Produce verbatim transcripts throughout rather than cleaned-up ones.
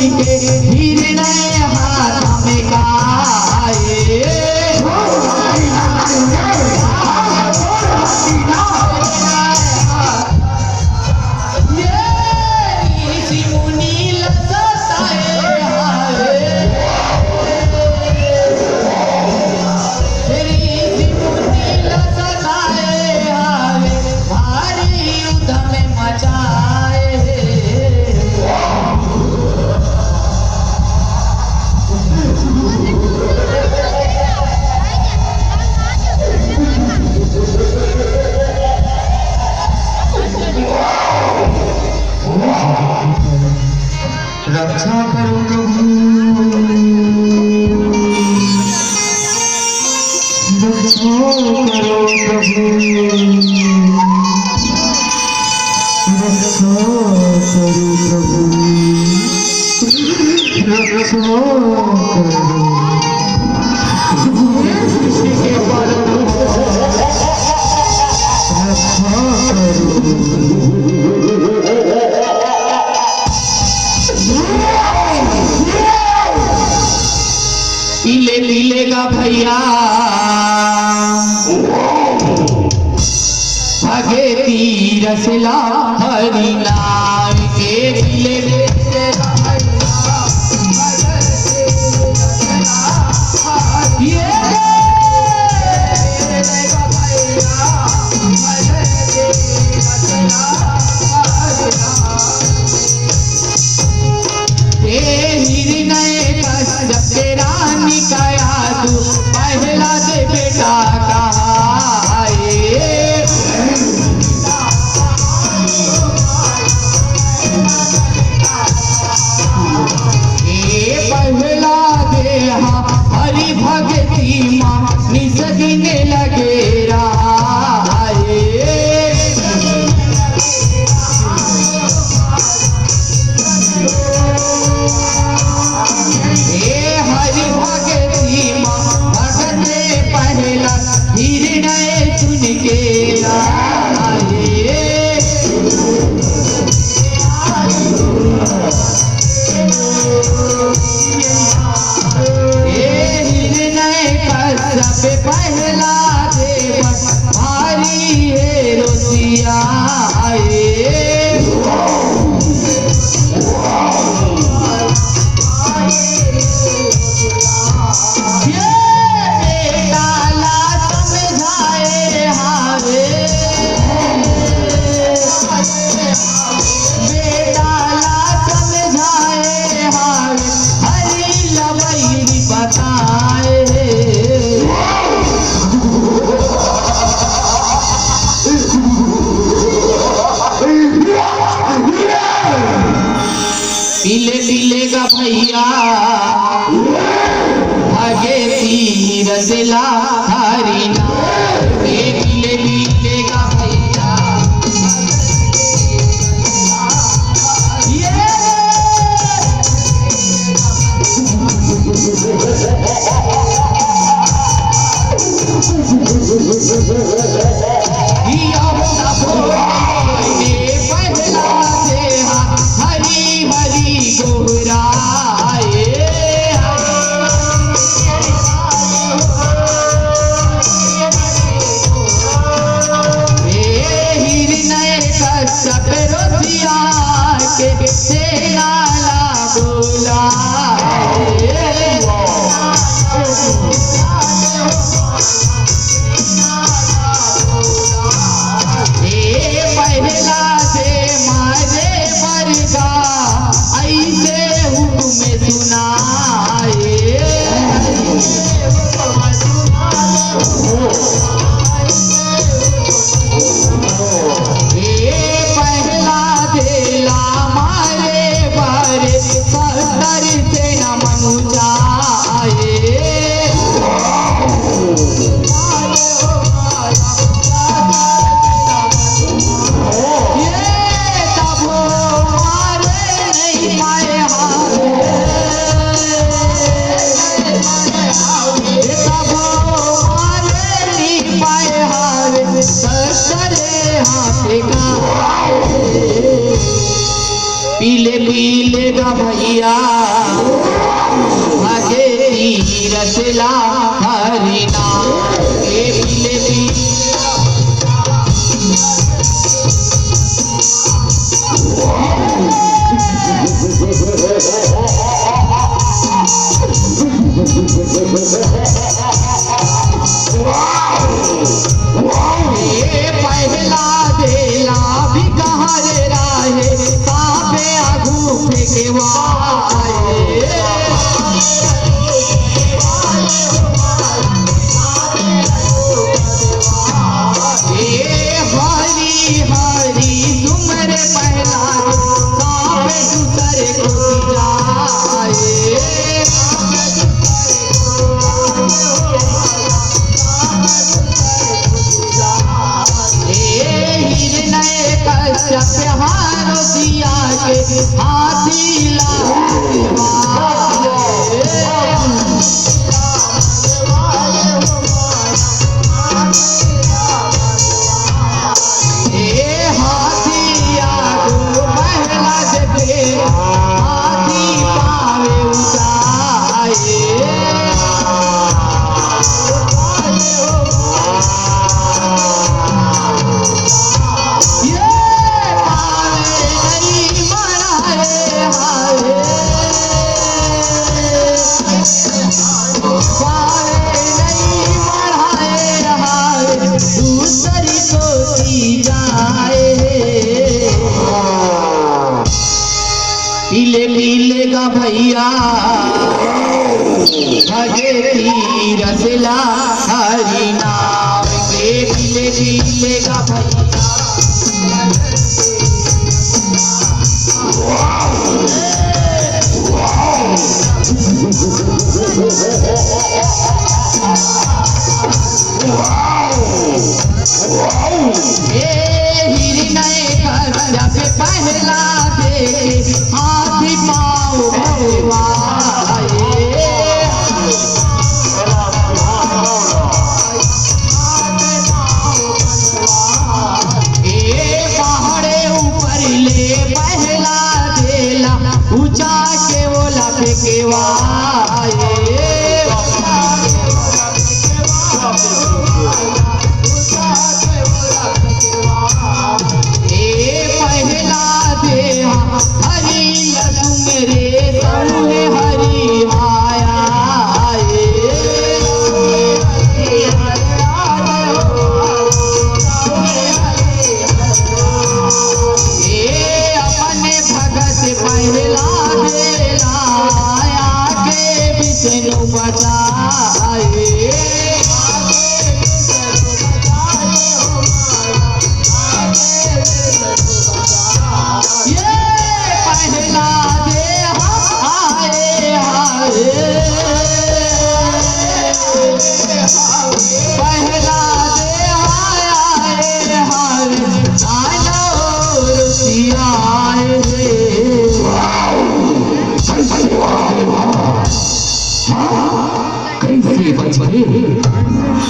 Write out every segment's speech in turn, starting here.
के हिरणे हाथ में गाए। ये ऋषि मुनि लसताए हाय। ऋषि मुनि लसताए हाय। भारी उधम मचाए। रक्षा करो प्रभु, रक्षा करो प्रभु, रक्षा करो प्रभु, रक्षा करो। पीले पीले का भैया, भगे तीर सिला हरि नाम के। पीले पीले का भैया, भगे तीर सिला हरि नाम के। हे हिरण्य कश्यप के रानी का यादू, पहला दे बेटा कहा है। ए पहला देहा हरि भक्ति मा निस दिन लगे रहा है। ए हरि भक्ति मा भगत पहला हिरण्य सुन के आए। ए हिरण्य कश्यप पहला देव भारी है रोसिया आए। ये बेटा ला समझाए हारे। बेटा ला समझाए हारे, हरी लबैरी बताए। पीले पीले का भैया, भगे तीर सिला हरी ना। ए पीले पीले का भैया, ये ए पहला से मारे बरगा, ऐसे हुक्म सुनाए। ए पहला देला मारे बारे, सत्तर से न मनु भैया, भागे तीरथ ला हरि नाम के बिले बिले। ए पहला देला भी कहाँ रे राहे, साफे आगू फेंके वाए। ए हरी हरी तुमरे पहला, साफे दूसरे को जाए। ए हिरण्य कश्यप हारो सिया के हाथी ला। ए हाथी आगू पहला देखे, हाथी पावे उताए। ये पावे नहीं मराए हाय। पावे नहीं मराए हाय, दूसरी कोसी जाए। पीले पीले गा भैया, भगे तीरथ ला हरि नाम के। पीले पीले गा भैया। ए हिरण्य कश्यप पहला देखे, हाथी पाँव भगवाए। ए पहाड़े ऊपर ले पहला देला, ऊंचा के ओला फेंकेवाए। ए पहला देहा हरि लसुन रे, समुहे हरि माया। ए अपने भगत पहला देला, आके विष्णु बचाए। ये पहला देहा आए हाय। पहला देहा आए हाय। आलो रुसियाए रे। कैसे बचबे?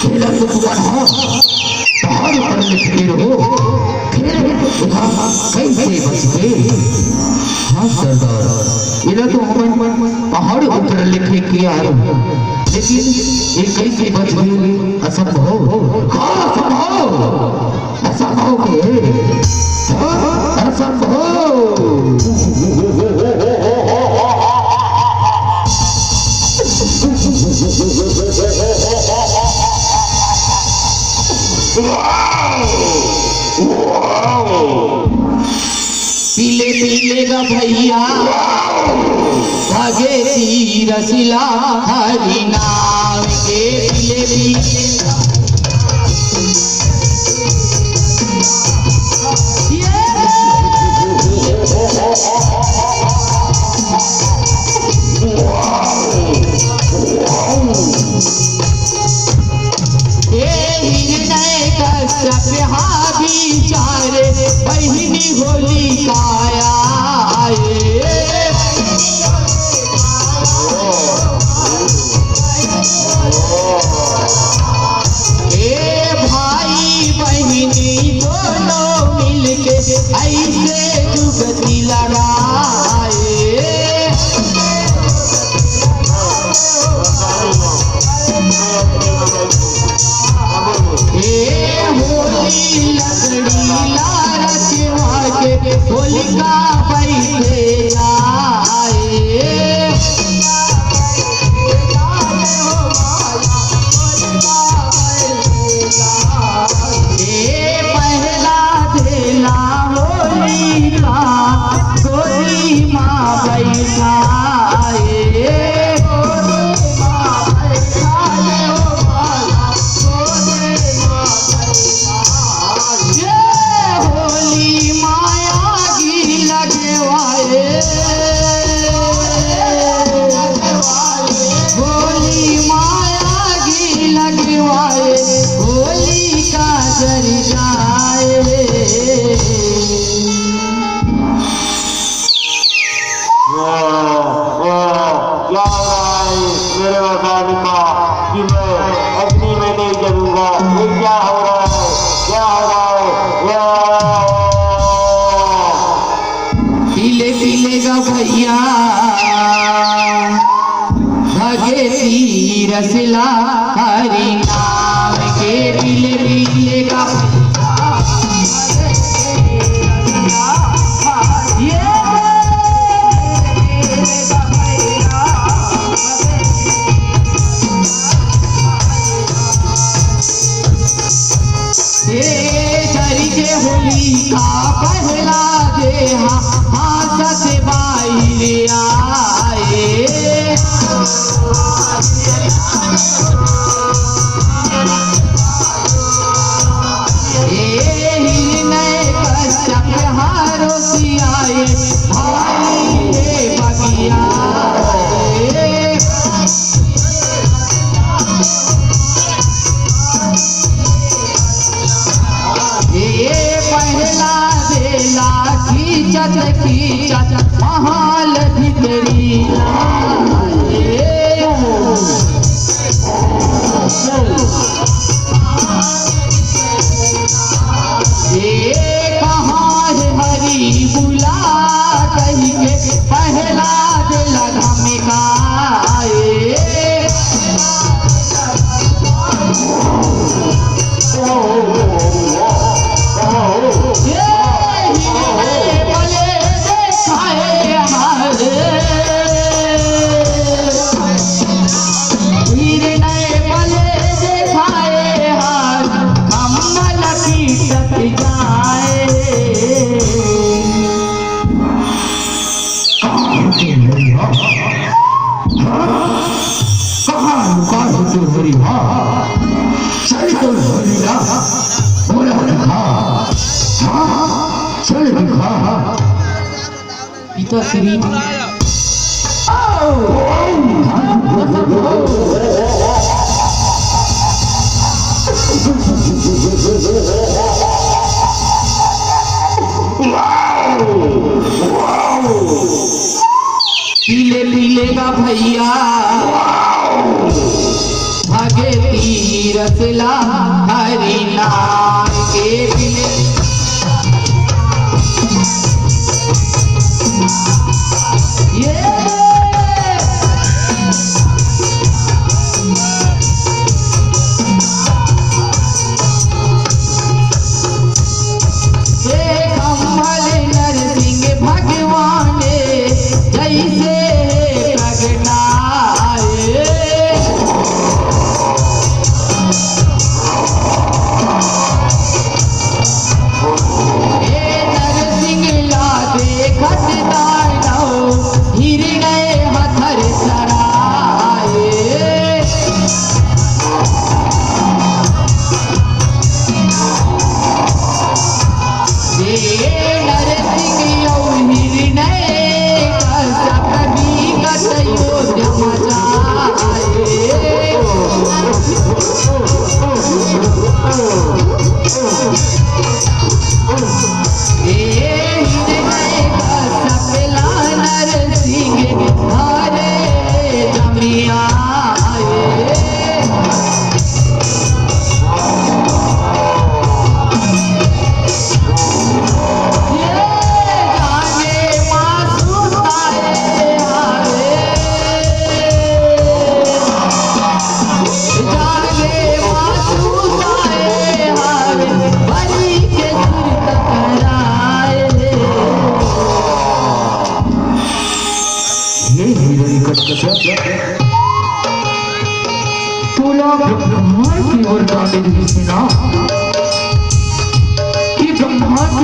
तेला तो पुराना पहाड़ पर लिखे रहो। कैसे बचबे? हाँ सरदार, एला तो हमन पहाड़ ऊपर लिखे के आए, लेकिन ये कैसे बचबे? असंभव। हाँ, असंभव। असंभव के। हाँ, असंभव। पीले पीले गा भैया, भागे तीरथ ला हरि नाम के। पीले पीले गा। ये। हे हिरण्य कश्यप हा बिचारे बहिनी होलिका आए। हे भाई बहिनी दोनों मिलके ऐसे जुगती लड़ाए। क्या हो रहा है मेरे मकान का कि मैं अग्नि में नहीं जलूंगा? ये क्या हो रहा है? क्या हो रहा है? या पीले पीले गा भैया, भगे तीरस ला हरि नाम के। पीले पीले गा भैया, ये पीले गा भैया। हे जरि के होलिका प्रहलाद हा, हांसत बाहिर आए। हे हिरण्य कश्यप हा रोसि आए, भाई हे बगिया। हे प्रहलाद ला खींचत खींचत महल भीतरी। हे कहाँ हे हरि बुला कहि के प्रहलाद ला धमकाए। कहाँ है तू हरि हा? हाँ? कहाँ लुका है तू हरि हा? चल तो हरि हा, बोला दिखा। हाँ, चल दिखा। पिता श्री पीले पीले गा भैया, भगे तीरस ला हरि नाम के। पीले ये हे खम्भल नरसिंह भगवान, जइसे प्रगटाए। हे नरसिंह ला देखत दानव, हिरण्य हथर सराए। हे नरसिंह अउ हिरण्य कश्यप बिकट युद्ध मचाए। हे हिरण्य कश्यप ला नरसिंह धरे जमिया। हे हिरण्यकश्यप, तोला ब्रह्मा के वरदान मिलिस हे ना?